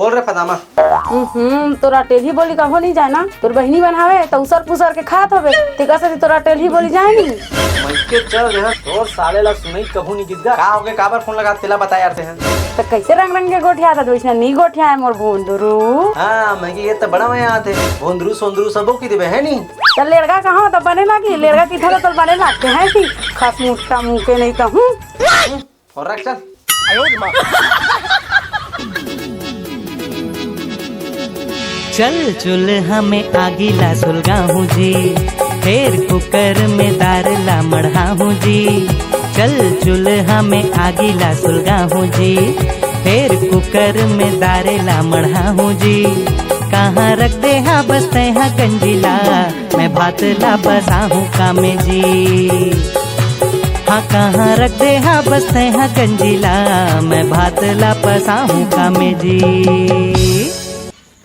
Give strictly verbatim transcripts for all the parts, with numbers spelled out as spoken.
बोल रे फदामा। हम्म, तोर अटेलही बोली कभो नहीं जाय ना। तोर बहिनी मन हवे त उसर पुसर के खात हवे, तेकर सेती तोर अटेलही बोली जाय नहीं। मइके चल रहे तोर साले ला सुनई कभू नहीं गिस गा। का होगे, काबर फोन लगा, तेला बता यार ते ह। त कैसे रंग रंग के गोठियात हस, वैसना नहीं गोठियाय मोर भोंदरू। हाँ, मइके ये त बड़ा मया आथे, भोंदरू सोंदरू सबो की देबे है नहीं। त लेड़गा कहाँ त बने लागी, लेड़गा की थोड़ा तोर बने लागते हैं कि खस मुट्टा मुँह के नहीं त हूँ। और रख चल। चल चूल्हा में आगी ला सुलगाहूँ जी, फेर कुकर में दार ला मढ़ाहूँ जी। चल चूल्हा में आगी ला सुलगाहूँ जी, फेर कुकर में दार ला मढ़ाहूँ जी। कहाँ रख दे हा बस तैं हा गंजी ला, मैं भात ला पसाहूँ कामे जी। हाँ, कहाँ रख दे हा बस तैं हा गंजी ला, मैं भात ला पसाहूँ कामे जी।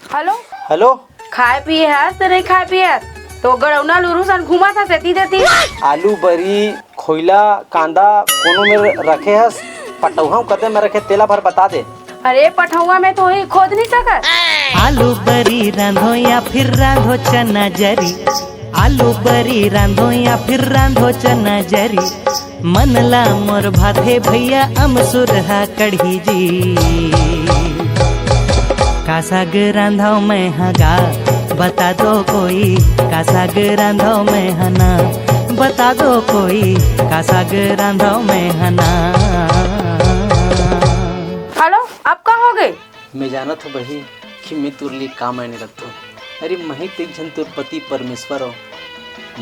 हेलो। हेलो। खाए पिए हस त नहीं खाए पिए हस? तो गड़ौना लुरू सन घूमत हस एती देती। आलू, बरी, खोइला, कांदा कोनो में रखे हस? पटौहा कते में रखे, तेला भर बता दे। अरे, पटौहा में तो ही खोद नहीं सकत। आलू बरी रांधो या फिर रांधो चना जरी, आलू बरी रांधो या फिर रांधो चना जरी, मन ला मोर भाथे भैया अमसुरहा कढ़ी जी। का साग रांधव मैं हा गा, बता दो कोई, का साग रांधव मैं हा ना, बता दो कोई, का साग रांधव मैं हा ना। हेलो, अब का होगे? मैं जानत हूँ बही कि मैं तोर लिए का मायने रखथों। अरे, मही तो एक झन तोर पति परमेश्वर हो,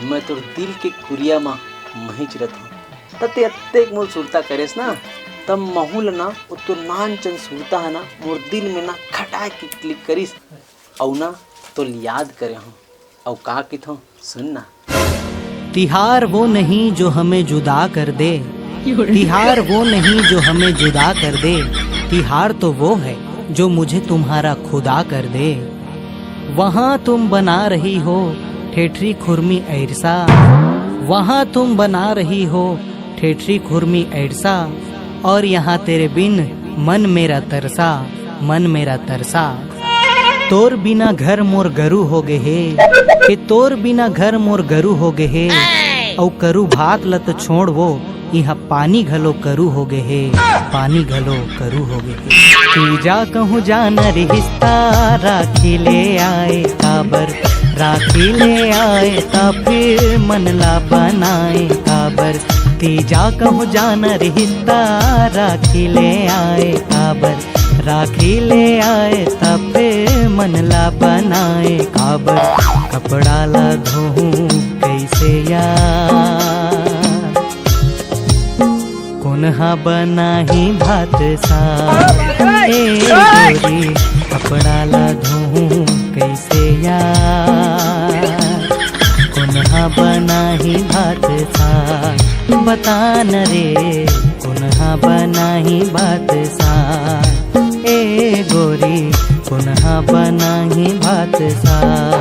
मैं तोर दिल के कुरिया मा मही चिरत हूँ। त ते अत्तेक मोर सुरता करेस ना, त महू ल ना ओ तोर नान चन सुरता है ना, मोर दिल में ना खटाक के click करिस, अउ ना तोल याद करे हूँ। अउ का किथों, सुन ना। तिहार वो नहीं जो हमें जुदा कर दे, तिहार वो नहीं जो हमें जुदा कर दे, तिहार तो वो है जो मुझे तुम्हारा खुदा कर दे। वहाँ तुम बना रही हो ठेठरी खुरमी ऐरसा, वहाँ तुम बना रही हो ठेठरी खुरमी ऐरसा, और यहाँ तेरे बिन मन मेरा तरसा, मन मेरा तरसा। तोर बिना घर मोर गरू हो गे हे, के तोर बिना घर मोर गरू हो गे हे। अउ करू भात ल तो छोड़ वो, इहाँ पानी घलो करू हो गे हे, पानी घलो करू हो गे हे। तीजा कहूँ जान रिहिस ता राखी ले आए काबर, राखी ले आए ता फिर मन ला बनाए काबर। तीजा कहूँ जान रिहिस ता राखी ले आए काबर, राखी ले आए तब मन ला बनाए काबर, कपड़ा ला धोहूं कैसे यार, कोन हा बनाही भात साग। ए गोरी, कपड़ा ला धोहूं कैसे यार, कोन हा बनाही भात साग, बता न रे, कोन हा बनाही भात साग। ए गोरी, कोन हा बनाही भात साग।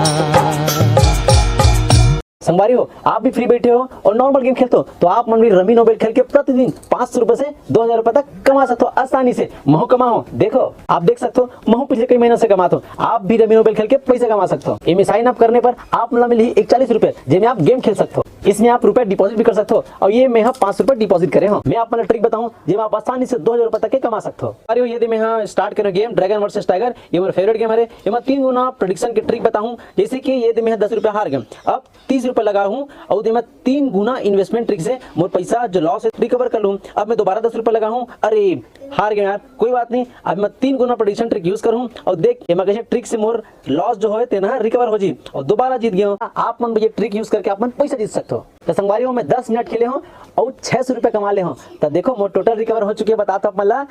संगवारी हो, आप भी फ्री बैठे हो और नॉर्मल गेम खेलते हो, तो आप मन भी रमी नोबेल खेल के प्रतिदिन पाँच सौ रुपए से दो हजार रुपए तक कमा सकते हो आसानी से। महू कमाओ, देखो, आप देख सकते हो, महू पिछले कई महीनों से कमाते हो, आप भी रमी नोबेल खेल के पैसे कमा सकते हो। इनमें साइन अप करने पर आप मन ला मिलही एक चालीस रुपए, जेमे आप गेम खेल सकते हो। इसमें आप रुपए डिपॉजिट भी कर सकते हो और ये मैं यहाँ पाँच सौ रुपए डिपॉजिट करे हूँ। मैं आप मन ला ट्रिक बताऊँ, जेमे आप आसानी से दो हजार रुपए तक के कमा सकते हो। अरे, ये दे मैं यहाँ स्टार्ट करें गेम ड्रैगन वर्सेस टाइगर, ये मेरा फेवरेट गेम है। ये मैं तीन गुना प्रेडिक्शन के ट्रिक बताऊँ, जैसे कि ये दे मैं यहाँ दस रुपए हार गए, अब तीस रुपए लगा हूँ और दे मैं तीन गुना इन्वेस्टमेंट ट्रिक से मोर पैसा जो लॉस है रिकवर कर लूँ। अब मैं दोबारा दस रुपए लगा हूँ, अरे हार गया यार, कोई बात नहीं, अब मैं तीन गुना प्रेडिक्शन ट्रिक यूज करूँ और देख एमा कैसे ट्रिक से मोर लॉस जो होए तेना रिकवर हो जी और दोबारा जीत गया हूँ। आप मन भी ये ट्रिक यूज करके आप मन पैसा जीत सकते हो। तो संगवारी हो, मैं दस मिनट खेले हूँ और छह सौ रुपए कमा ले हूँ। तो देखो, मोर टोटल रिकवर हो चुके हैं, बता तो आप मन ला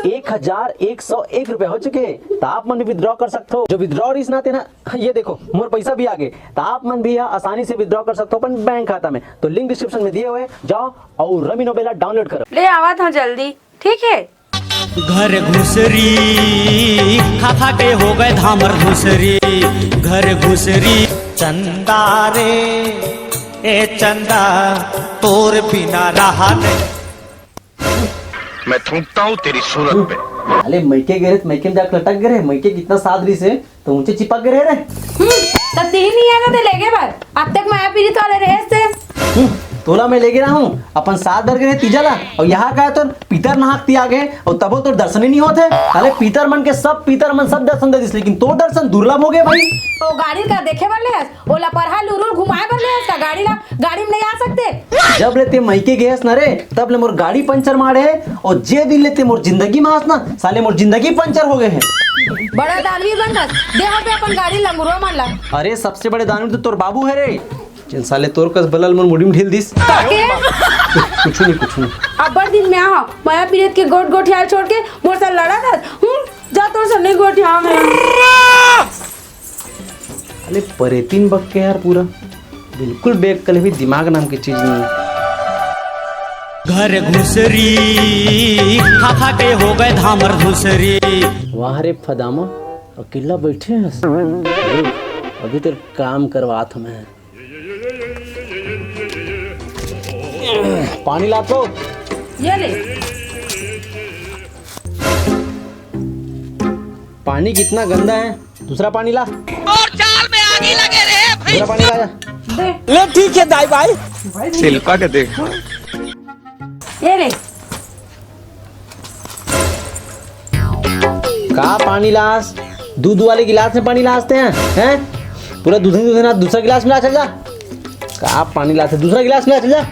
एक हजार एक सौ एक रुपए हो चुके हैं। तो आप मन भी विथड्रॉ कर सकते हो। जो विथड्रॉ रिस ना तेना, ये देखो, मोर पैसा भी आ गए। तो आप मन भी यहाँ आसानी से विथड्रॉ कर सकते हो अपन बैंक खाता में। तो लिंक डिस्क्रिप्शन में दिए हुए, जाओ और रमी नोबेला डाउनलोड करो। ले आवत हूँ जल्दी, ठीक है। घर घुसरी खा खा के हो गए धामर घुसरी, घर घुसरी। चंदा रे, ए चंदा, तोर बिना रहा नहीं। मैं थूकता हूँ तेरी सूरत पे। अरे मइके गे रहे, मइके में जाके लटक गे रहे, मइके कितना साथ रहिस हे, तो ऊंचे चिपक गे रहे रे। हम्म, त तिही नहीं आना ते लेगे बर। अब तक माया पीरित वाले रहे से। हम्म, तोला मैं लेगे रहा हूँ, अपन साथ बर गे रहे तीजा ला, और यहाँ का है तोर पीतर नहाक ती आ गए, और तबो तोर दर्शन ही नहीं होते। अरे पीतर मन के सब पीतर मन सब दर्शन दे दिस, लेकिन तोर दर्शन दुर्लभ हो गए भाई। तो गाड़ी का देखे बर ले हस, ओला परहा लुरुल घुमाए बर ले हस का गाड़ी ला? गाड़ी में नहीं आ सकते। जब ले ते मइके गे हस ना रे, तब ले मोर गाड़ी पंचर मारे हे, और जे दिन ले ते मोर जिंदगी में हस ना, साले मोर जिंदगी पंचर हो गए हे। बड़ा दानवीर बन हस, दे हो बे अपन गाड़ी लंगुरवा मन ला। अरे सबसे बड़े दानवीर तो तोर बाबू है रे, जेन साले तोर कस बलल मोर मुड़ी में ढील दिस। काके? कुछ नहीं, कुछ नहीं। अब्बड़ दिन में आहा, माया पीरित के गोठ गोठियाल छोड़ के मोर साथ लड़ा था। हम्म, जा तोर से नहीं गोठिया मैं। अरे परेतीन बक के यार पूरा, बिल्कुल बेअक्कल है भी, दिमाग नाम की चीज नहीं है। घर घुसरी खा खा के हो गए धामर घुसरी। वाह रे फदामा, अकेला बैठे हैं। अभी तेरे काम करवात हूँ मैं। पानी ला तो। ये ले। पानी कितना गंदा है, दूसरा पानी ला। और चाल में आगी लगे रे भाई। दूसरा पानी ला जा। दे। ले ठीक है दाई भाई। शिल्पा के देख। ये ले। का पानी लास? दूध वाले गिलास में पानी लासते हैं, हैं? पूरा दूध ही दूध है ना, दूसरा गिलास में ला चल जा। का पानी लास है? दूसरा गिलास में ला चल जा।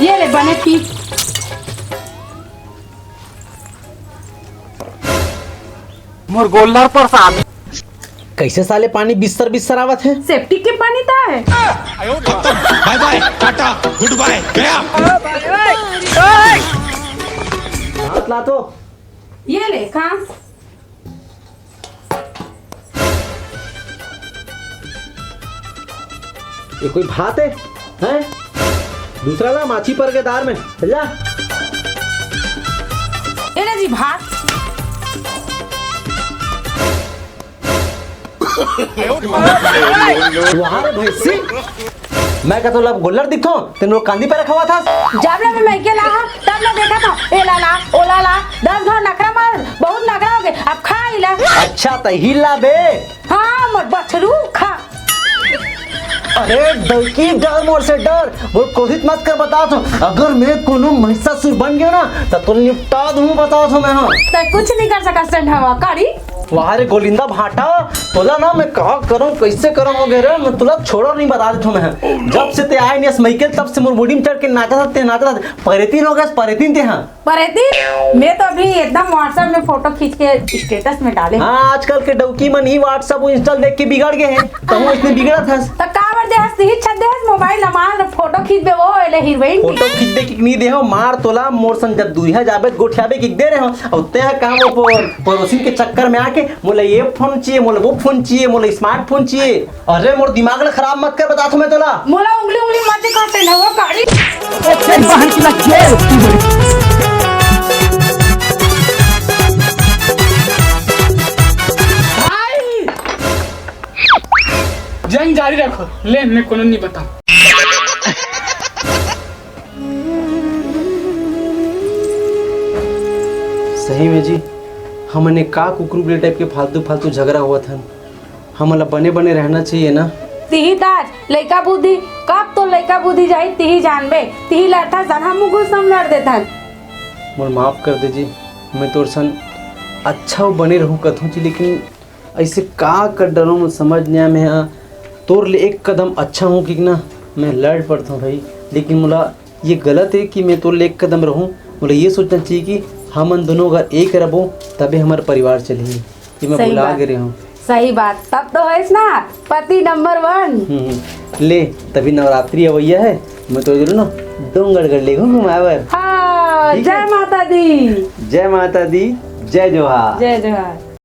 ये ले बने पी। मोर गोल्लर प्रसाद। कैसे साले पानी बिस्तर बिस्तर आवत है? सेप्टिक के पानी ता है। बाय बाय, टाटा, गुड बाय, गया। हाथ ला तो। ये ले, कहाँ? ये कोई भात है? हैं? दूसरा ला माछी पर के दार में, चल जा। ए ना जी भात। वाह रे भैंसी, मैं का तोला गोल्लर दिखथों, तेन लोग कांदी पे रखा हुआ था। जब ले मैं मइके ला हा, तब ले देखा था, ए ला ला, ओ ला ला, दस घाव नखरा मार, बहुत नखरा हो गए, अब खा ही ला। अच्छा त ही ला बे। हाँ, मोर बछरू खा। अरे डरकी डर मोर से डर, मोर कोशिश मत कर, बता तो, अगर मैं कोनो महिषासुर बन गया ना, त तोला निपटा दूँ, बता तो मैं, हाँ। तै कुछ नहीं कर सका सेंढावा काड़ी। वाह रे गोलिंदा भाटा, तोला ना मैं का करूँ, कैसे करूँ हो गए रे, मैं तोला छोड़ो नहीं, बता देता हूँ मैं। जब से ते आए नहीं मइके, तब से मोर मुड़ी में चढ़ के नाचा था, ते नाचा था, परेतीन हो गया, परेतीन ते हाँ। परेतीन, मैं तो अभी एकदम WhatsApp में फोटो खींच के स्टेटस में डाले। हाँ, आजकल के डौकी मन ही WhatsApp Insta देख के बिगड़ गए हैं, तो वो इसने बिगड़ा था। तो का बर दे हस, ही छत दे हस, मोबाइल हमार फोटो खींच दे, वो एले हीरोइन। फोटो खींच दे कि नहीं दे हो, मार तोला, मोर संग जब दुइहा जाबे, गोठियाबे कि दे रहे हो, और ते काम वो पो-, पड़ोसिन के चक्कर में आके मोला ये फोन चाहिए, मोला वो फोन चाहिए, मोला स्मार्टफोन चाहिए। अरे मोर दिमाग ला खराब मत कर, बता तो मैं तोला। मोला उंगली उंगली मत दिखा, सेंढावा काड़ी। तेरी बहन की ना जेल। भाई, जंग जारी रखो, ले मैं कोनो नहीं बताऊं। सही में जी, हमन ए का कुकरू बिल्ली टाइप के फालतू फालतू झगड़ा होवत हन। हमन ला बने बने रहना चाहिए ना। तिही ताज लइका बुद्धि, कब तो लइका बुद्धि जाही तिही जानबे। तिही लड़थस अन हमू गुस्सा में लड़ देथन। मोर माफ कर दे जी, मैं तोर सन अच्छा अउ बने रहूं कथों जी, लेकिन ऐसे का कर डरो मैं समझ नहीं आया। मैं हाँ तोर ले एक कदम अच्छा हूँ कि ना, मैं लड़ पड़ता हूँ भाई, लेकिन मोला ये गलत है कि मैं तोर ले एक कदम रहूं। मोला ये सोचना चाहिए कि हमन दोनों अगर एक रबो तबे हमर परिवार चलही। ये मैं सही भुला बात। गे रहे हूँ। सही बात, तब तो होइस ना पति नंबर वन। हम्म, ले तभी नवरात्रि अवैया है, मैं तो जरूर ना डोंगरगढ़ ले घूमाए बर। हाँ, ठीक है? जय माता दी। जय माता दी, जय जोहार। जय जोहार।